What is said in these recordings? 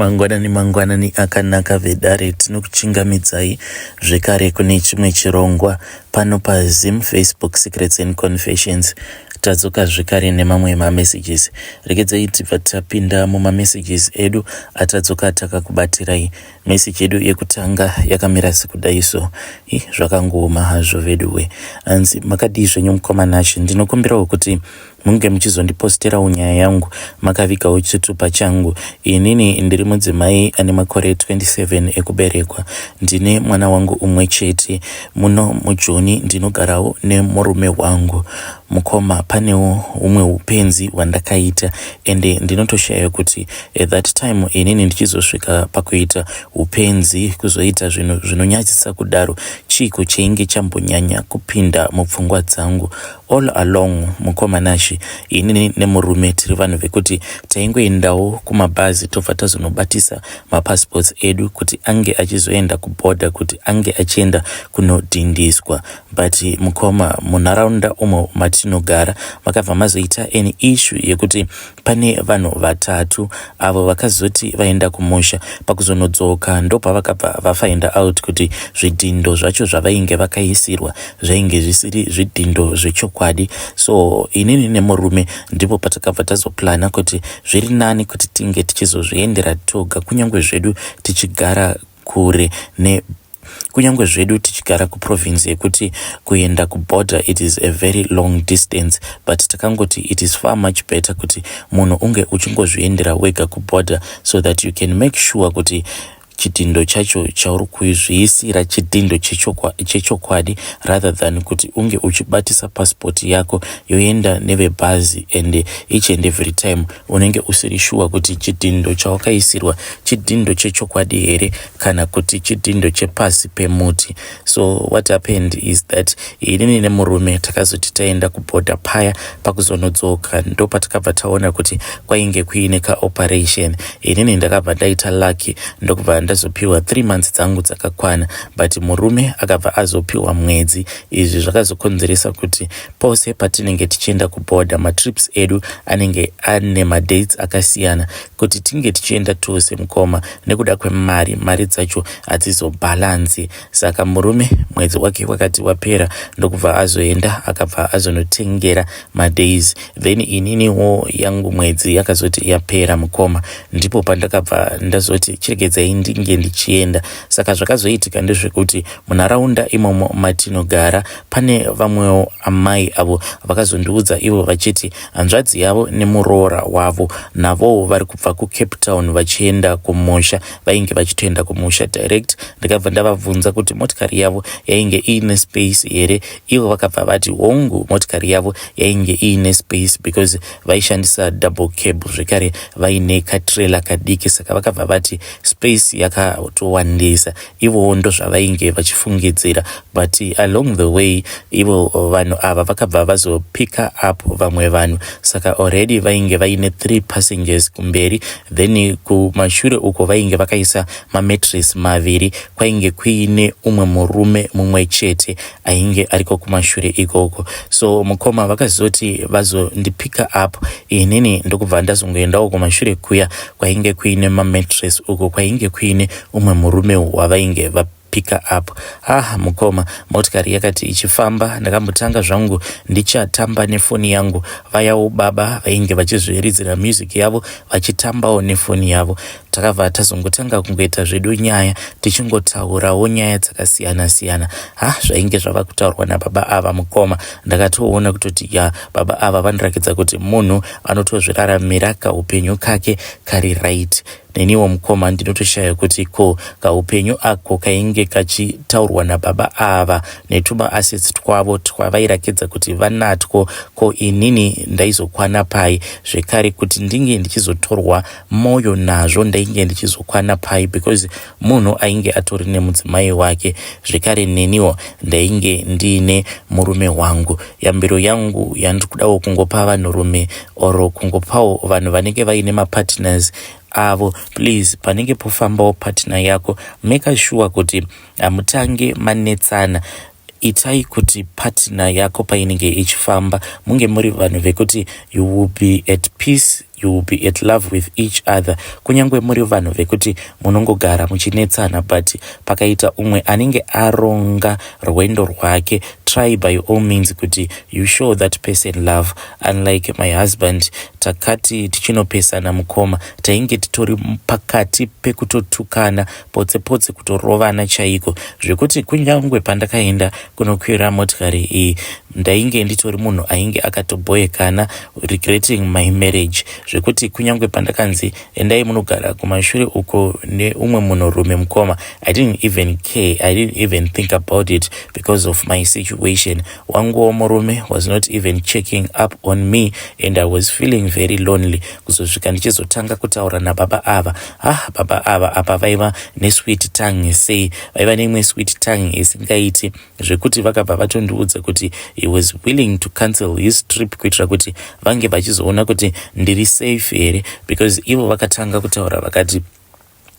Mangwanani mangwanani akanaka vedare, tinokuchingamidzai zvekare kune chimwe chirongwa pano paZim Facebook Secrets and Confessions. Tadzoka zvekare nemamwe mamessages. Regedzai tibva tapinda mumamessages edu atadzoka takakubatirai. Message yedu yekutanga yakamira sekudai so. Ih, zvakangooma hazvo veduwe. Hanzi makadii zvenyu mukoma Nashe, ndinokumbirawo kuti munge muchizondiposterawo nyaya yangu makavigawo chitupa changu. Inini ndiri mudzimai ane makore 27 ekuberekwa. Ndine mwana wangu umwe chete. Muno muJoni ndinogarawo nemurume wangu. Mukoma, panewo humwe upenzi hwandakaita ende ndinotoshaya kuti at that time inini ndichizosvika pakuita upenzi kuzoita zvinhu zvinonyadzisa kudaro chiiko chainge chambonyanya kupinda mupfungwa dzangu. All along mukoma Nashy, inini nemurume tiri vanhu vekuti taingoendawo kumabhazi tobva tazonobatisa mapassports edu kuti ange achizoenda kuborder kuti ange achienda kunodhindiswa. But mukoma, munharaunda umo matinogara makabva mazoita an issue yekuti pane vanhu vatatu avo vakazoti vaenda kumusha, pakuzonodzoka ndopavakabva vafind out kuti zvidhindo zvacho zvavainge vakaisirwa zvainge zvisiri zvidhindo zvechokwadi. So inini nemurume ndipo patakabva tazoplana kuti zviri nani kuti tinge tichizozviendera toga kunyange zvedu tichigara kure ne kunyange zvedu tichigara kuprovince yekuti kuenda kuborder it is a very long distance, but takangoti it is far much better kuti munhu unge uchingozviendera wega kuborder so that you can make sure kuti chidhindo chacho chauri kuzviisira chidhindo chechokwadi rather than kuti unge uchibatisa passport yako yoenda nevebhazi and each and every time unenge usiri shuwa kuti chidhindo chawakaisirwa chidhindo chechokwadi here kana kuti chidhindo chepasi pemuti. So what happened is that inini nemurume takazoti taenda kubhodha paya, pakuzonodzoka ndopatakabva taona kuti kwainge kuine kaoperation. Inini ndakabva ndaita lucky ndokubva ndazopiwa 3 months dzangu dzakakwana, but murume akabva azopiwa mwedzi. Izvi zvakazokonzeresa kuti pose patinenge tichienda kubhodha matrips edu anenge ane madates akasiyana kuti tinge tichienda tose mukoma. Nekuda kwemari, mari dzacho hadzizobhalansi. Saka murume mwedzi wake wakati wapera ndokubva azoenda, akabva azonotengera madays. Then ininiwo yangu mwedzi yakazoti yapera mukoma, ndipo pandakabva ndazoti chiregedzai ndinge ndichienda. Saka zvakazoitika ndezvekuti munharaunda imomo matinogara pane vamwewo amai avo vakazondiudza ivo vachiti hanzvadzi yavo nemuroora wavo navowo vari kubva kuCape Town vachienda kumusha, vainge vachitoenda kumusha direct. Ndikabva ndavabvunza kuti motikari yavo yainge iine space here. Ivo vakabva vati hongu, motikari yavo yainge iine space because vaishandisa double cab, zvekare vaine katrailer kadiki. Saka vakabva vati space yakatowandisa, ivowo ndozvavainge vachifungidzira. But along the way ivo vanhu ava vakabva vazopicka up vamwe vanhu, saka already vainge vaine 3 passengers kumberi, then kumashure uko vainge vakaisa mamattress maviri, kwainge kuine umwe murume mumwe chete ainge ariko kumashure ikoko. So mukoma, vakazoti vazondipicka up, inini ndokubva ndazongoendawo kumashure kuya kwainge kuine mamattress, uko kwainge kuine umwe murume wavainge pick up. Ah mukoma, motikari yakati ichifamba, ndakambotanga zvangu ndichatamba nefoni yangu. Vayawo baba vainge vachizviridzira music yavo vachitambawo nefoni yavo. Takabva tazongotanga kungoita zvedu nyaya, tichingotaurawo nyaya dzakasiyana siyana. Ha, zvainge zvava kutaurwa nababa ava mukoma, ndakatoona kutoti ya, baba ava vanorakidza kuti munhu anotozviraramira kaupenyu kake kari right. Neniwo mukoma ndinotoshaya kuti ko kaupenyu ako kainge kachitaurwa nababa ava netuma assets twavo twavairakidza kuti vanatwo, ko inini ndaizokwana pai? Zvekare kuti ndinge ndichizotorwa mwoyo nazvo ndainge ndichizokwana pai? Because munhu ainge atori nemudzimai wake, zvekare neniwo ndainge ndiine murume wangu. Yambiro yangu yandiri kudawo kungopa vanhurume or kungopawo vanhu vanenge vaine mapartners avo, please, panenge pofambawo partner yako, make sure kuti hamutange manetsana. Itai kuti partner yako painenge ichifamba munge muri vanhu vekuti you will be at peace, you will be at love with each other. Kunyange muri vanhu vekuti munongogara muchinetsana, but pakaita umwe anenge aronga rwendo rwake, try by all means kuti you show that person love. Unlike my husband, takati tichinopesana, mukoma, tainge titori pakati pekutotukana potse potse, kutorovana chaiko, zvekuti kunyange pandakaenda kunokwira motikari iyi, ndainge nditori munhu ainge akatobhoyekana, regretting my marriage, zvekuti kunyange pandakanzi endai munogara kumashure uko neumwe munhurume, mukoma, I didn't even care, I didn't even think about it because of my situation. Wanguwo murume was not even checking up on me and I was feeling very lonely, kuzosvika ndichizotanga kutaura nababa ava. Ah, baba ava apa vaiva nesweet tongue sei, vaiva neimwe sweet tongue isingaiti, zvekuti vakabva vatondiudza kuti he was willing to cancel his trip kuitira kuti vange vachizoona kuti ndiri safe here, because ivo vakatanga kutaura vakati,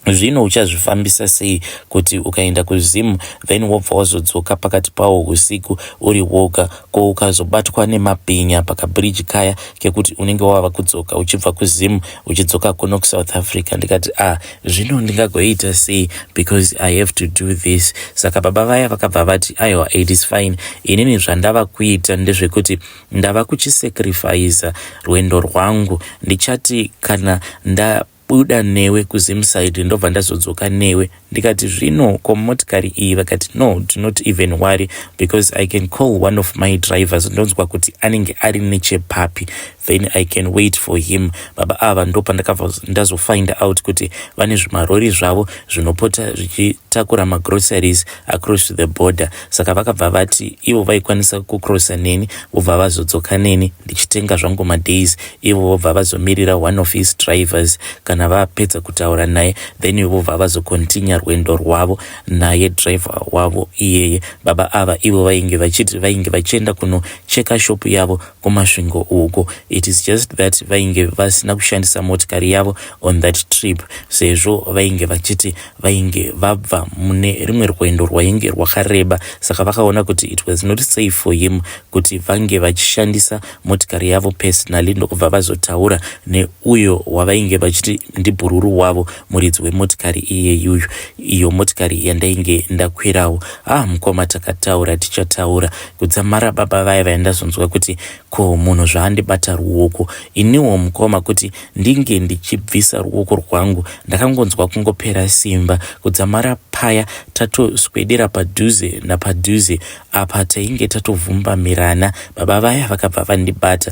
"Zvino uchazvifambisa sei kuti ukaenda kuZimu, then wobva wazodzoka pakati pawo usiku uri woga? Ko ukazobatwa nemabhinya pakabridge kaya kekuti unenge wava kudzoka uchibva kuZimu uchidzoka kuno kuSouth Africa?" Ndikati, "Ah, zvino ndingagoita sei? Because I have to do this." Saka baba vaya vakabva vati, "Aiwa, it is fine. Inini zvandava kuita ndezvekuti ndava kuchisacrifica rwendo rwangu. Ndichati kana nda buda newe kuZimside, ndobva ndazodzoka newe." Ndikati, "Zvino ko motikari iyi?" Vakati, "No, do not even worry, because I can call one of my drivers, ndonzwa kuti anenge ari nechepapi, then I can wait for him." Baba ava ndo pandakabva ndazofind out kuti vane zvimarori zvavo zvinopota zvichitakura magroceries across the border. Saka vakabva vati ivo vaikwanisa kucrossa neni, vobva vazodzoka neni ndichitenga zvangu madays, ivo vobva vazomirira one of his drivers. Kana vapedza kutaura naye, then vobva vazocontinua rwendo rwavo naye driver wavo iyeye. Baba ava ivo vainge vachiti vainge vachienda kunocheka shopu yavo kuMasvingo uko. It is just that vainge vasina kushandisa motikari yavo on that trip, sezvo vainge vachiti vainge vabva mune rimwe rwendo rwainge rwakareba, saka vakaona kuti it was not safe for him kuti vange vachishandisa motikari yavo personally, ndokubva vazotaura neuyo wavainge vachiti ndibhururu wavo, muridzi wemotikari iyeyuyu, iyo motikari yandainge ndakwirawo. Ah, mukoma, takataura, tichataura kudzamara baba vaya vaindazonzwa kuti ko munhu zvaandibata ruoko. Iniwo, mukoma, kuti ndinge ndichibvisa ruoko rwangu, ndakangonzwa kungopera simba, kudzamara paya tatoswedera padhuze napadhuze. Apa tainge tatovhumbamirana. Baba vaya vakabva vandibata.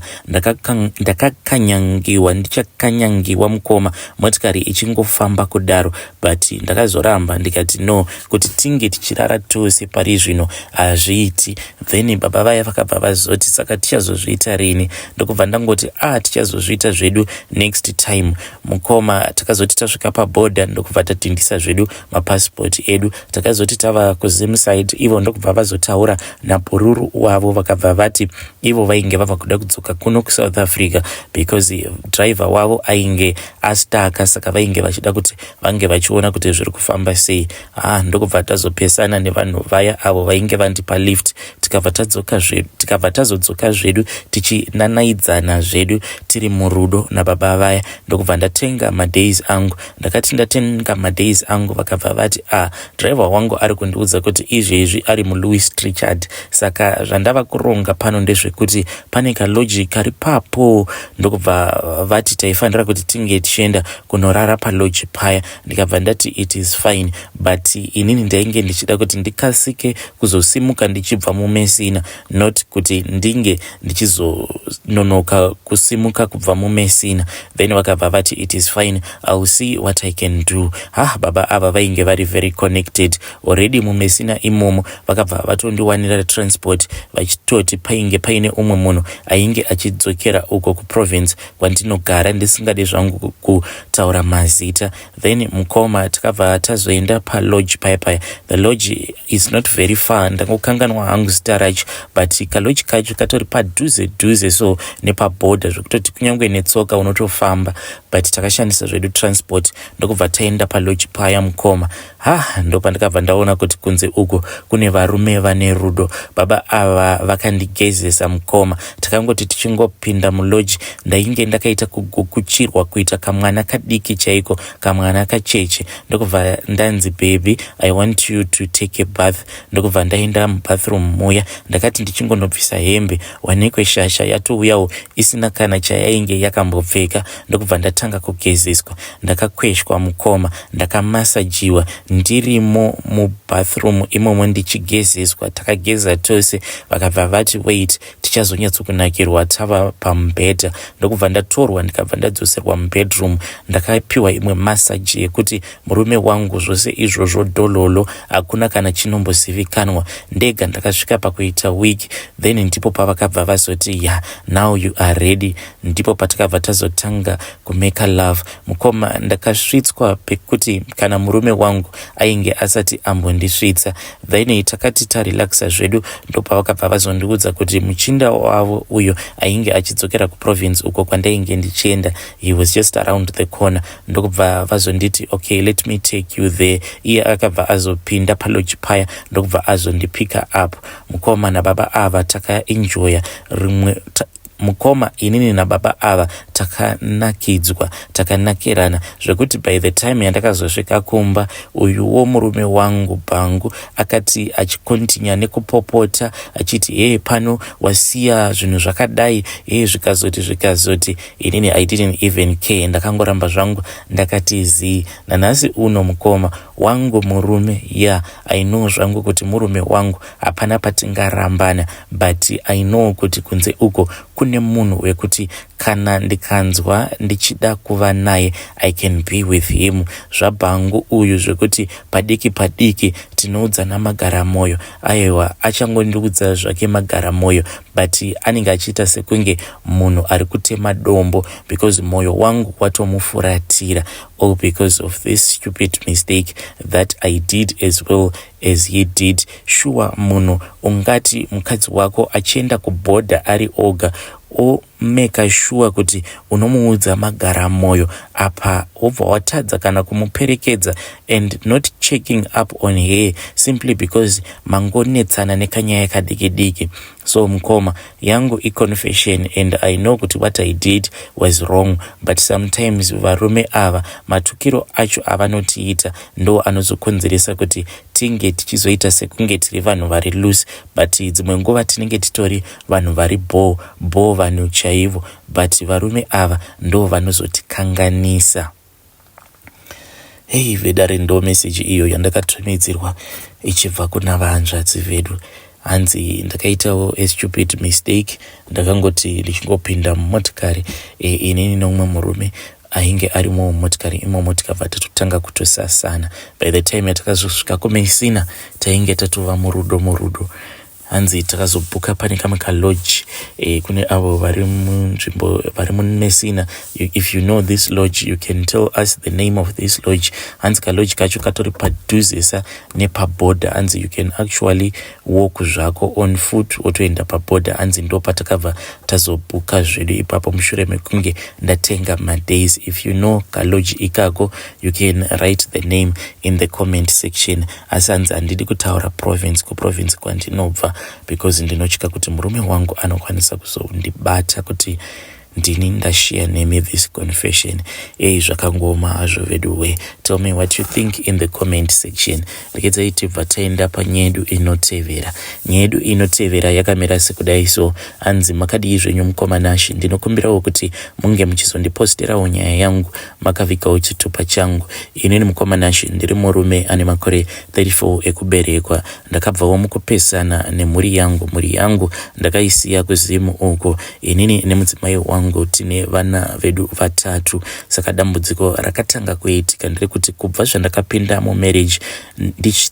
Ndakakanyangiwa, ndichakanyangiwa, mukoma, motikari ichingofamba kudaro, but ndakazoramba ndikati, "No, kuti tinge tichirara tose pari zvino hazviiti." Then baba vaya vakabva vazoti, "Saka tichazozviita rini?" Ndokubva ndangoti, "A ah, tichazozviita zvedu next time." Mukoma, takazoti tasvika pabhodha, ndokubva tadhindisa zvedu mapasipoti edu. Takazoti tava kuZimside, ivo ndokubva vazotaura nabhururu wavo, vakabva vati ivo vainge vava kuda kudzoka kuno kuSouth Africa because driver wavo ainge astaka, saka vainge vachida kuti vange vachiona kuti zviri kufamba sei. Ah, ndokubva tazopesana nevanhu vaya avo vainge vandipa lift, tikabva tadzoka zvedu, tikabva tazodzoka zvedu tichinanaidzana zvedu tiri murudo nababa vaya. Ndokubva ndatenga madays angu. Ndakati ndatenga madays angu, vakabva vati, "Ah, driver wangu ari kundiudza kuti izvezvi ari muLouis Trichardt, saka zvandava kuronga pano ndezvekuti pane kalodge kari papo." Ndokubva vati taifanira kuti tinge tichienda kunorara palodge paya. Ndikabva ndati it is fine, but inini ndainge ndichida kuti ndikasike kuzosimuka ndichibva muMessina, not kuti ndinge ndichizononoka kusimuka kubva muMessina. Then vakabva vati, "It is fine, I will see what I can do." Ah, baba ava vainge vari very connected already muMessina imomo. Vakabva vatondiwanira transport, vachitoti painge paine umwe munhu ainge achidzokera uko kuprovince kwandinogara, ndisingadi zvangu kutaura mazita. Then, mukoma, takabva tazoenda palodge paya paya. The lodge is not very far, ndangokanganwa hangu zita. zita racho, but kalodge kacho katori padhuze dhuze so nepabhodha, zvekutoti kunyange netsoka unotofamba, but takashandisa zvedu transport, ndokubva taenda palodge paya, mukoma. Ha, ndopandakabva ndaona kuti kunze uko kune varume vane rudo. Baba ava vakandigezesa, mukoma. Takangoti tichingopinda mulodge, ndainge ndakaita kugukuchirwa kuita kamwana kadiki chaiko, kamwana kacheche, ndokubva ndanzi, "Baby, I want you to take a bath." Ndokubva ndaenda mubathroom muya. Ndakati ndichingonobvisa hembe, wanikwe shasha yatouyawo isina kana chayainge yakambopfeka, ndokubva ndatanga kugezeswa. Ndakakweshwa, mukoma, ndakamasajiwa ndirimo mubathroom imomo ndichigezeswa. Takageza tose, vakabva vati, "Wait, tichazonyatsokunakirwa tava pamubhedha." Ndokubva ndatorwa, ndikabva ndadzoserwa mubedroom. Ndakapiwa imwe masaji yekuti, murume wangu, zvose izvozvo dhololo, hakuna kana chinombozivikanwa. Ndega ndakasvika pakuita weak. Then ndipo pavakabva vazoti, "Yeah, now you are ready." Ndipo patakabva tazotanga kumake love, mukoma. Ndakasvitswa pekuti kana murume wangu ainge asati ambondisvitsa. Then takati tarelaxa zvedu, ndopavakabva vazondiudza kuti muchinda wavo uyo ainge achidzokera kuprovince uko kwandainge ndichienda, he was just around the corner. Ndokubva vazonditi, "Okay, let me take you there." Iye akabva azopinda palodge paya, ndokubva azondipicka up, mukoma. Nababa ava takaenjoya rimwe ta, mukoma. Inini nababa ava takanakidzwa, takanakirana zvekuti by the time yandakazosvika kumba, uyuwo murume wangu bhangu akati achikontinya nekupopota achiti, "Hee, pano wasiya zvinhu zvakadai, hee, zvikazoti zvikazoti." Inini I didn't even care, ndakangoramba zvangu ndakati zii. Nanhasi uno, mukoma wangu, murume, yeah, I know zvangu kuti murume wangu, hapana patingarambana, but I know kuti kunze uko kune munhu wekuti kana ndikanzwa ndichida kuva naye, I can be with him. Zvabhangu uyu zvekuti padiki padiki tinoudzana magara mwoyo, aiwa, achangondiudza zvake magara mwoyo, but anenge achiita sekunge munhu ari kutema dombo, because mwoyo wangu watomufuratira, all because of this stupid mistake that I did as well as he did. Shuwa, munhu ungati mukadzi wako achienda kubhodha ari oga, omeka sure kuti unomuudza magara mwoyo, apa wobva watadza kana kumuperekedza and not checking up on her simply because mangonetsana nekanyaya kadiki diki? So mukoma, yangu iconfession, and I know kuti what I did was wrong, but sometimes varume ava, matukiro acho avanotiita ndo anozokonzeresa kuti tinge tichizoita sekunge tiri vanhu vari loose, but dzimwe nguva tinenge titori vanhu vari bo bo, vanhu chaivo, but varume ava ndo vanozotikanganisa. Hei vedare, ndo meseji iyo yandakatumidzirwa ichibva kuna vahanzvadzi vedu. Hanzi ndakaitawo a stupid mistake. Ndakangoti ndichingopinda mumotikari, inini nomumwe murume ainge arimo mumotikari imomo, tikabva tatotanga kutosasana. By the time yatakazosvika kuMessina, tainge tatova murudo, murudo. Hanzi takazobhuka pane kamwe kalodge. Kune avo vari munzvimbo, vari muMessina, if you know this lodge, you can tell us the name of this lodge. Hanzi kalodge kacho katori padhuzesa nepabhodha. Hanzi you can actually walk zvako on foot wotoenda pabhodha. Hanzi ndo patakabva tazobhuka zvedu ipapo mushure mekunge ndatenga madays. If you know kalodge ikako, you can write the name in the comment section. Asi hanzi handidi kutaura province, kuprovince kwandinobva, because ndinotya kuti murume wangu anokwanisa kuzondibata kuti ndini ndashiya nemi this confession. Ei, zvakangoma hazvo vedu we. Tell me what you think in the comment section. Rekedzai tibva taenda panyedu inotevera. Nyedu inotevera yakamira sekudai so. Hanzi, "Makadii zvenyu, mukoma Nashi? Ndinokumbirawo kuti munge muchizondiposterawo nyaya yangu makavigawo chitupa changu. Inini, mukoma Nashi, ndiri murume ane makore 34 ekuberekwa. Ndakabvawo mukupesana nemhuri yangu. Mhuri yangu ndakaisiya kuZimu uko. Inini nemudzimai wangu tine vana vedu vatatu. Saka dambudziko rakatanga kuitika nderekuti kubva zvandakapinda mumarriage,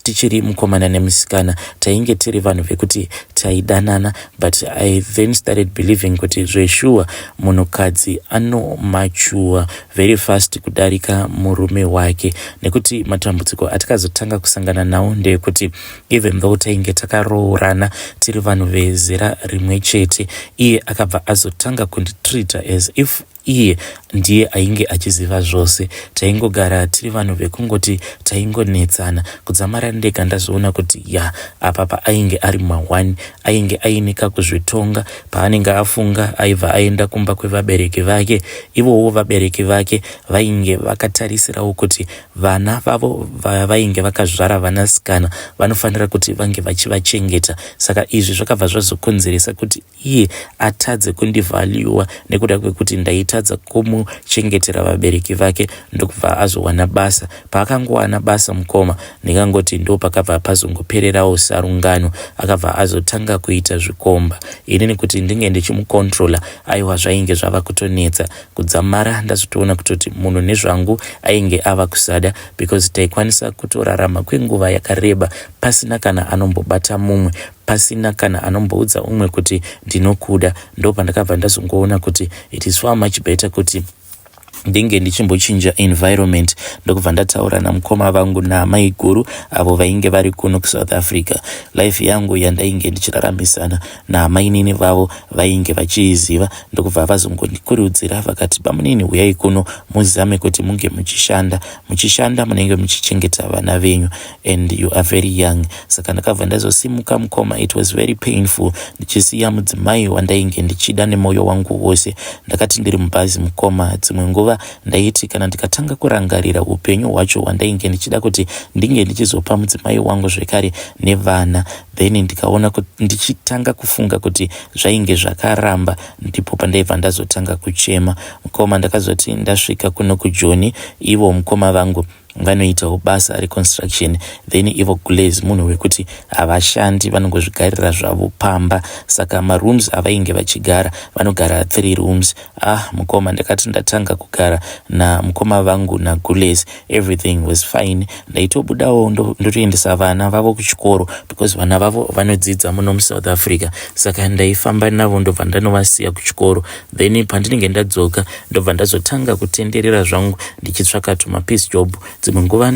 tichiri mukomana nemusikana, tainge tiri vanhu vekuti tainge tisinganyari. Taidanana, but I then started believing kuti zveshuwa munhukadzi anomature very fast kudarika murume wake, nekuti matambudziko atikazotanga kusangana nawo ndeyekuti even though tainge takaroorana, tiri vanhu vezera rimwe chete, iye akabva azotanga kunditreata as if iye ndiye ainge achiziva zvose. Taingogara tiri vanhu vekungoti taingonetsana kudzamara ndega ndazoona kuti ya, apa paainge ari ma1, ainge aine kakuzvitonga. Paanenge afunga, aibva aenda kumba kwevabereki vake. Ivowo vabereki vake vainge vakatarisirawo kuti vana vavo vavainge vakazvara, vanasikana, vanofanira kuti vange vachivachengeta. Saka izvi zvakabva zvazokonzeresa kuti iye atadze kundivaluewa nekuda kwekuti ndaitadza kumuchengetera vabereki vake. Ndokubva azowana basa. Paakangowana basa, mukoma, ndingangoti ndo pakabva pazongopererawo sarungano. Akabva azotanga kuita zvikomba. Inini kuti ndinge ndichimucontrola, aiwa, zvainge zvava kutonetsa, kudzamara ndazotoona kutoti munhu nezvangu ainge ava kusada, because taikwanisa kutorarama kwenguva yakareba pasina kana anombobata mumwe, pasina kana anomboudza umwe kuti ndinokuda. Ndo pandakabva ndazongoona kuti it is far much better kuti ndinge ndichimbochinja environment. Ndokubva ndataura namukoma vangu naamai guru avo vainge vari kuno kuSouth Africa. Life yangu yandainge ndichiraramisana naamainini vavo vainge vachiiziva. Ndokubva vazongondikurudzira, vakati, "Bamunini, uyai kuno muzame kuti munge muchishanda. Muchishanda munenge muchichengeta vana venyu and you are very young." Saka ndakabva ndazosimuka, mukoma. It was very painful ndichisiya mudzimai wandainge ndichida nemwoyo wangu wose. Ndakati ndiri mubhazi, mukoma, dzimwe nguva ndaiti kana ndikatanga kurangarira upenyu hwacho hwandainge ndichida kuti ndinge ndichizopa mudzimai wangu zvekare nevana, then ndikaona ndichitanga kufunga kuti zvainge zvakaramba, ndipo pandaibva ndazotanga kuchema, mukoma. Ndakazoti ndasvika kuno kuJoni, ivo mukoma vangu vanoitawo basa reconstruction, then ivo gulez munhu wekuti havashandi, vanongozvigarira zvavo pamba. Saka marooms avainge vachigara, vanogara three rooms. Ah, mukoma, ndakati ndatanga kugara namukoma vangu nagules, everything was fine. Ndaitobudawo ndotoendesa vana vavo kuchikoro, because vana vavo vanodzidza muno muSouth Africa. Saka ndaifamba navo, ndobva ndanovasiya kuchikoro, then pandinenge ndadzoka, ndobva ndazotanga kutenderera zvangu ndichitsvaka tumapiece job. Dzimwe nguva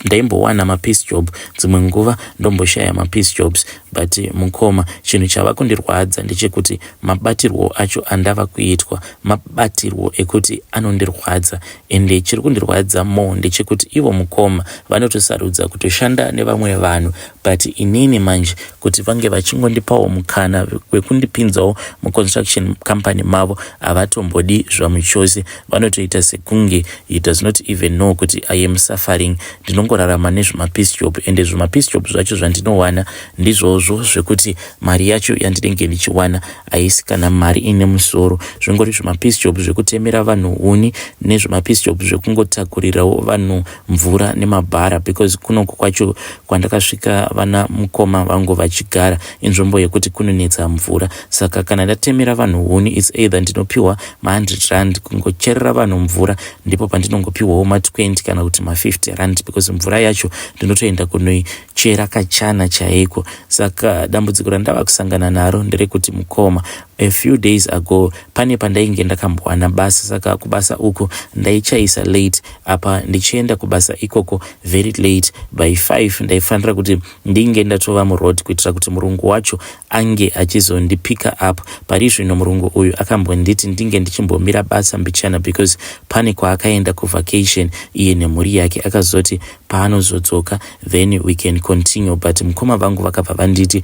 ndaimbowana mapiece job, dzimwe nguva ndomboshaya mapiece jobs. But mukoma, chinhu chava kundirwadza ndechekuti mabatirwo acho andava kuitwa, mabatirwo ekuti anondirwadza. Ende chiri kundirwadza more ndechekuti ivo mukoma vanotosarudza kutoshanda nevamwe vanhu, but inini manje kuti vange vachingondipawo mukana wekundipinzawo muconstruction company mavo, havatombodi zvamuchose. Vanotoita sekunge he does not even know kuti I am suffering. Ndinongorarama nezvemapiece job, ende zvimapiece job zvacho zvandinowana ndizvozvo zvekuti mari yacho yandinenge ndichiwana haisi kana mari ine musoro. Zvingori zvimapiece job zvekutemera vanhu huni nezvimapiece job zvekungotakurirawo vanhu mvura nemabhara, because kunoko kwacho kwandakasvika vana mukoma vangu vachigara inzvimbo yekuti kunonetsa mvura. Saka kana ndatemera vanhu huni, it's either ndinopiwa ma100 rand kungocherera vanhu mvura, ndipo pandinongopiwawo ma20 kana kuti ma50 rand, because mvura yacho ndinotoenda kunoichera kachana chaiko. Saka dambudziko randava kusangana naro nderekuti, mukoma, a few days ago pane pandainge ndakambowana basa. Saka kubasa uku ndaichaisa late. Apa ndichienda kubasa ikoko very late, by 5 ndaifanira kuti ndinge ndatova muroad kuitira kuti murungu wacho ange achizondipicka up. Pari zvino murungu uyu akambonditi ndinge ndichimbomira basa mbichana because pane kwaakaenda kuvacation iye nemhuri yake. Akazoti paanozodzoka, then we can continue. But mukoma vangu vakabva vanditi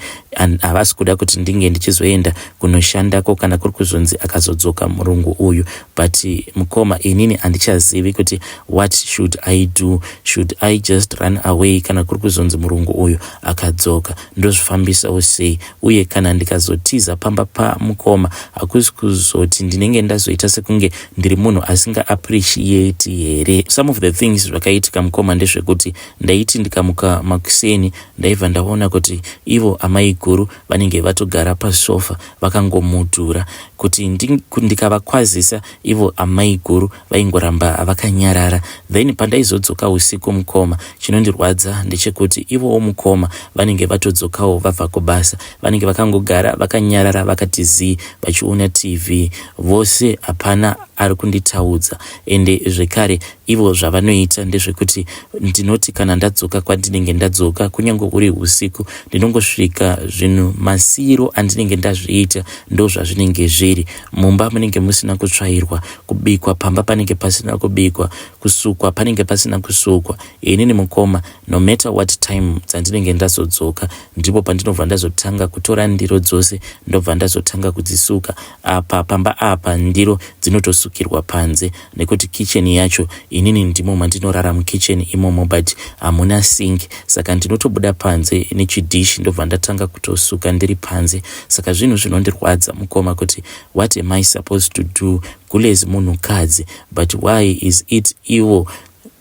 havasi kuda kuti ndinge ndichizoenda kunoshandako kana kuri kuzonzi akazodzoka murungu uyu. But mukoma, inini handichazivi kuti what should I do. Should I just run away kana kuri kuzonzi murungu uyu akadzoka? Ndozvifambisawo sei? Uye kana ndikazotiza pamba pamukoma, hakusi kuzoti ndinenge ndazoita sekunge ndiri munhu asingaappreciate here? Some of the things zvakaitika, mukoma, ndezvekuti ndaiti ndikamuka makuseni, ndaibva ndaona kuti ivo amai guru vanenge vatogara pasofa vakangomuka. kumudhura kuti ndikavakwazisa ivo amaiguru vaingoramba vakanyarara. Then pandaizodzoka usiku mukoma, chinondirwadza ndechekuti ivowo mukoma vanenge vatodzokawo vabva kubasa, vanenge vakangogara vakanyarara vakati zii vachiona TV vose, hapana ari kunditaudza. Ende zvekare ivo zvavanoita ndezvekuti ndinoti kana ndadzoka kwandinenge ndadzoka, kunyange uri usiku, ndinongosvika zvinhu masiyiro andinenge ndazviita ndo zvazvinenge zviri. Mumba munenge musina kutsvairwa, kubikwa pamba panenge pasina kubikwa, kusukwa panenge pasina kusukwa. Inini mukoma, no matter what time dzandinenge ndazodzoka, ndipo pandinobva ndazotanga kutora ndiro dzose, ndobva ndazotanga kudzisuka. Apa pamba apa ndiro dzinotosukirwa panze nekuti kicheni yacho, inini ndimo mandinorara mukicheni imomo, but hamuna sink, saka ndinotobuda panze nechidhishi, ndobva ndatanga kutosuka ndiri panze. Saka zvinhu zvinondirwadza mukoma kuti what am I supposed to do? Gulezi munhukadzi, but why is it ivo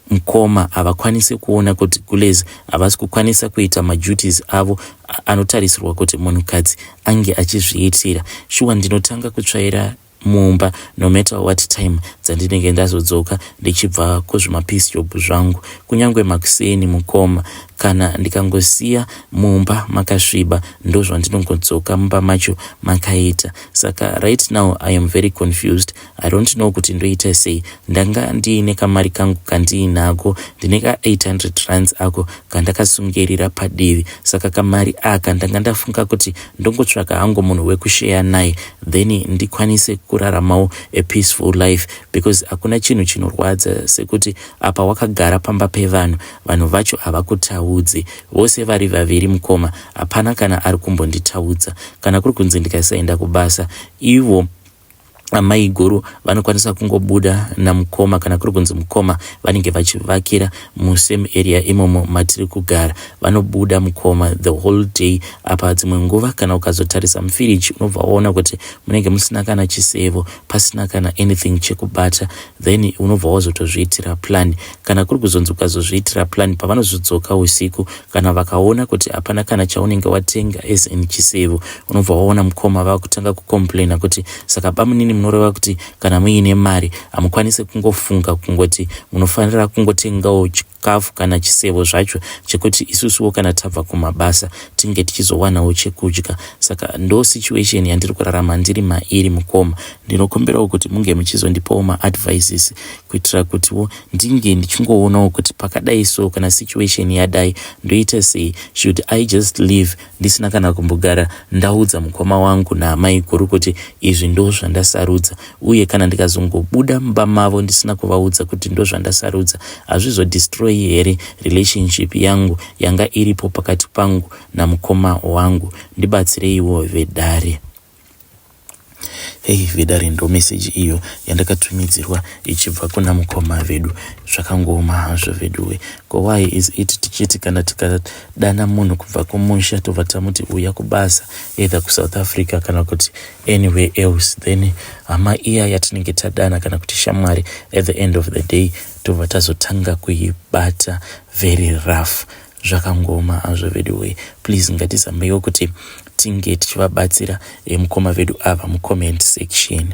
mukoma havakwanisi kuona kuti gulezi havasi kukwanisa kuita maduties avo anotarisirwa kuti munhukadzi ange achizviitira? Shuwa, ndinotanga kutsvaira mumba no matter what time dzandinenge ndazodzoka ndichibva kuzvimapiece job zvangu. Kunyange makuseni mukoma, kana ndikangosiya mumba makasviba, ndo zvandinongodzoka mumba macho makaita. Saka right now I am very confused. I don't know kuti ndoita sei. Ndanga ndiine kamari kangu kandiinako, ndine ka800 rands ako kandakasungirira padivi. Saka kamari aka ndanga ndafunga kuti ndongotsvaka hangu munhu wekusheya naye, then ndikwanise kuraramawo a peaceful life, because hakuna chinhu chinorwadza sekuti apa wakagara pamba pevanhu, vanhu vacho havakutaudzi. Vose vari vaviri mukoma, hapana kana ari kumbonditaudza. Kana kuri kunzi ndikasaenda kubasa, ivo amai guru vanokwanisa kungobuda namukoma. Kana kuri kunzi mukoma vanenge vachivakira musame area imomo matiri kugara, vanobuda mukoma the whole day. Apa dzimwe nguva kana ukazotarisa mufiriji, unobva waona kuti munenge musina kana chisevo, pasina kana anything chekubata. Then unobva wazotozviitira plan. Kana kuri kuzonzi ukazozviitira plan, pavanozodzoka usiku, kana vakaona kuti hapana kana chaunenge watenga as in chisevo, unobva waona mukoma vakutanga kucomplaina kuti, "Saka bamunini, munoreva kuti kana muine mari hamukwanisi kungofunga kungoti munofanira kungotengawo chikafu kana chisevo zvacho chekuti isusuwo kana tabva kumabasa tinge tichizowanawo chekudya?" Saka ndo situation yandiri kurarama ndiri mairi mukoma. Ndinokumbirawo kuti munge muchizondipawo maadvices kuitira kutiwo ndinge ndichingoonawo kuti pakadai so, kana situation yadai, ndoita sei? Should I just leave ndisina kana kumbogara ndaudza mukoma wangu naamai guru kuti izvi ndo zvandasarudza? Uye kana ndikazongobuda mumba mavo ndisina kuvaudza kuti ndo zvandasarudza, hazvizodestroy here relationship yangu yanga iripo pakati pangu namukoma wangu? Ndibatsireiwo vedare. Hei vedare, ndo meseji iyo yandakatumidzirwa ichibva kuna mukoma vedu. Zvakangooma hazvo veduwe. Ko why is it tichiti kana tikadana munhu kubva kumusha, tobva tamuti uya kubasa, either kuSouth Africa kana kuti anywhere else, then hama iya yatinenge tadana kana kuti shamwari, at the end of the day tobva tazotanga kuibata very rough? Zvakangoma hazvo veduwe. Please, ngatizambeiwo kuti tinge tichivabatsira mukoma vedu ava mucomment section.